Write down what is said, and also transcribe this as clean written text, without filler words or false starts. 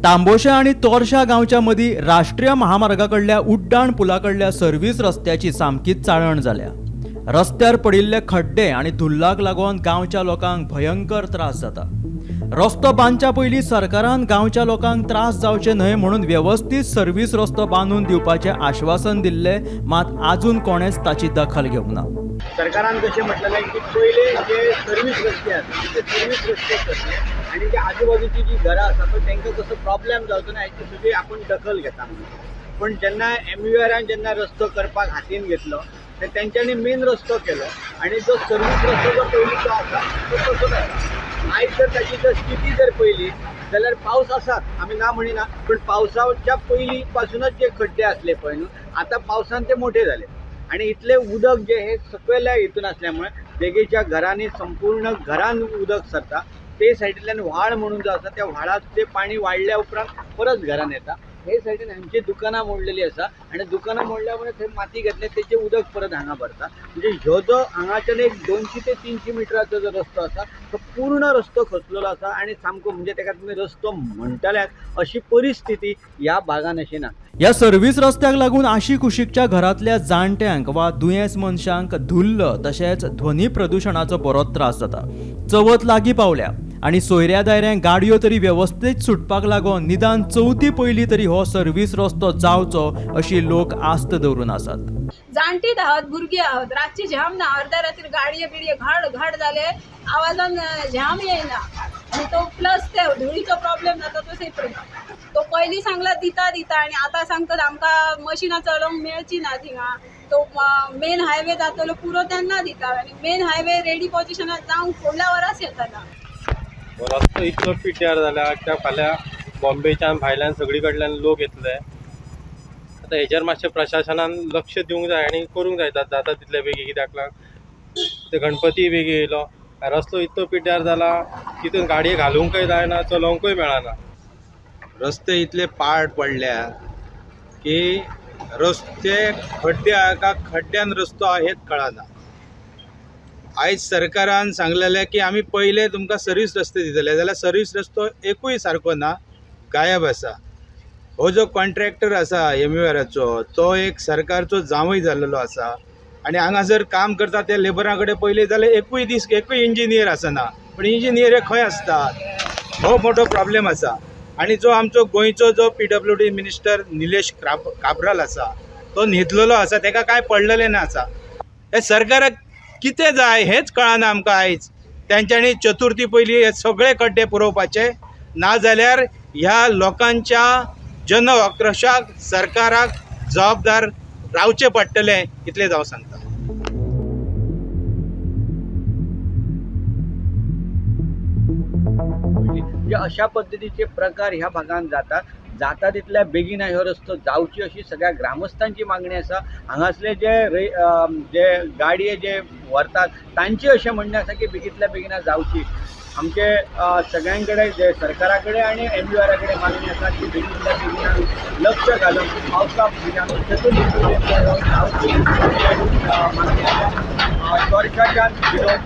तांबोशा आनी तोरशा गांवच्या मदीं राष्ट्रीय महामार्गा कडल्या उड्डाण पुला कडल्या सर्वीस रस्त्याची सामकीच चाळण जाल्या. रस्त्यार पडिल्ले खड्डे आनी धुल्लाक लागून गांवच्या लोकांक भयंकर त्रास जाता. रस्तो बांदच्या पयलीं सरकारान गांवच्या लोकांक त्रास जावचे न्हय म्हणून वेवस्थीत सर्वीस रस्तो बांदून दिवपाचें आश्वासन दिल्लें, मात आजून कोणेच ताची दखल घेवंक ना. सरकारान कशें म्हटलेलें की पयले जे सर्वीस रस्ते आसा ते सर्वीस रस्ते करचे आनी जे आजूबाजूची जी घरां आसा पळय तांकां कसो प्रॉब्लेम जावचो ना हेची सगळी आपूण दखल घेता म्हणून. पूण जेन्ना एमयूआरान जेन्ना रस्तो करपाक हातीन घेतलो तर तेंच्यांनी मेन रस्तो केलो आनी जो सर्वीस रस्तो जो पयलींचो आसा तो तसोच आसा. आयज जर ताची जर स्थिती जर पळयली जाल्यार पावस आसात आमी ना म्हणिना, पूण पावसाच्या पयलीं पासूनच जे खड्डे आसले पळय न्हू आतां पावसान ते मोठे जाले आनी इतलें उदक जें हें सकयल्या हितून आसल्या मुळे देगेच्या घरांनी संपूर्ण घरान उदक सरता. ते सायडींतल्यान व्हाळ म्हणून जो आसा त्या व्हाळांत तें पाणी वाडल्या उपरांत परत घरान येता. हे सायडीन हांची दुकानां मोडलेली आसा आनी दुकानां मोडल्या मुळे थंय माती घेतले तेचें उदक परत हांगा भरता. म्हणजे ह्यो जो हांगाच्यान एक 200 ते 300 मिटराचो जो रस्तो आसा तो पूर्ण रस्तो खचलेलो आसा आनी सामको म्हणजे तेका तुमी रस्तो म्हणटल्यात अशी परिस्थिती ह्या भागान अशी ना. ह्या सर्वीस रस्त्याक लागून आशी कुशीकच्या घरांतल्या जाणट्यांक वा दुयेंस मनशांक धुल्ल तशेंच ध्वनी प्रदुशणाचो बरोच त्रास जाता. चवथ लागीं पावल्या आनी सोयऱ्या दायऱ्यांक गाडयो तरी वेवस्थीत सुटपाक लागून निदान चवथी पयलीं तरी हो सर्वीस रस्तो जावचो अशी लोक आस्त दवरून आसात. जाणटीत आहात, भुरगीं आहात, रातची झाम ना, अर्ध्या रातीर गाडये बिडये घाड घाड जाले, आवाजान झाम येयना आनी तो प्लस ते धुळीचो प्रॉब्लेम जाता तो सेपरेट. तो पयलीं सांगला दिता दिता आनी आतां सांगतात आमकां मशिनां चलोवंक मेळची ना थिंगा. तो मेन हायवे जातलो पुरो तेन्ना दिता आनी मेन हायवे रेडी पोजिशनात जावंक फुडल्या वरास येतना. रस्तो इतलो पिड्ड्यार जाला त्या फाल्यां बॉम्बेच्यान भायल्यान सगळी कडल्यान लोक येतले. आतां हेजेर मातशें प्रशासनान लक्ष दिवंक जाय आनी करूंक जाय जाता तितले बेगीन, कित्याक लागून ते गणपती बेगीन येयलो, रस्तो इतलो पिड्ड्यार जाला तितून गाडये घालुंकय जायना, चलोवंकूय मेळना. रस्ते इतले पाड पडल्या की रस्ते खड्डे आहा का खड्ड्यान रस्तो आहा हेच कळना. आयज सरकारान सांगलेलें की आमी पयले तुमकां सर्वीस रस्ते दितले, जाल्यार सर्वीस रस्तो एकूय सारको ना, गायब आसा. हो जो कॉन्ट्रॅक्टर आसा एमयूआराचो तो एक सरकारचो जांवय जाल्लेलो आसा आनी हांगासर काम करता त्या लेबरां कडेन पयलें जाल्यार एकूय दीस एकूय इंजिनियर आसना, पूण इंजिनियर हे खंय आसतात हो मोठो प्रॉब्लेम आसा. आनी जो आमचो गोंयचो जो पीडब्ल्यूडी मिनिस्टर निलेश काब्राल आसा तो न्हिदलेलो आसा, तेका कांय पडलेलें ना आसा. हे सरकाराक कितें जाय हेंच कळना आमकां. आयज तेंच्यांनी चतुर्थी पयलीं हे सगळे खड्डे पुरोवपाचे, नाजाल्यार ह्या लोकांच्या जन आक्रोशाक सरकाराक जबाबदार रावचें पडटलें इतलेंच हांव सांगता. म्हणजे अशा पद्दतीचे प्रकार ह्या भागान जातात. जाता तितल्या बेगीन हो रस्तो जावची अशी सगळ्या ग्रामस्थांची मागणी आसा. हांगासले जे जे गाडये जे व्हरतात तांची अशें म्हणणें आसा की बेगींतल्या बेगीन जावची. आमचे सगळ्यां कडेन जे सरकारा कडेन आनी एमयूआरा कडेन मागणी आसा की बेगींतल्या बेगीन लक्ष घालून पावसा चतुर्थी जावची मागणी आसा. तोरशाच्यान विनोद.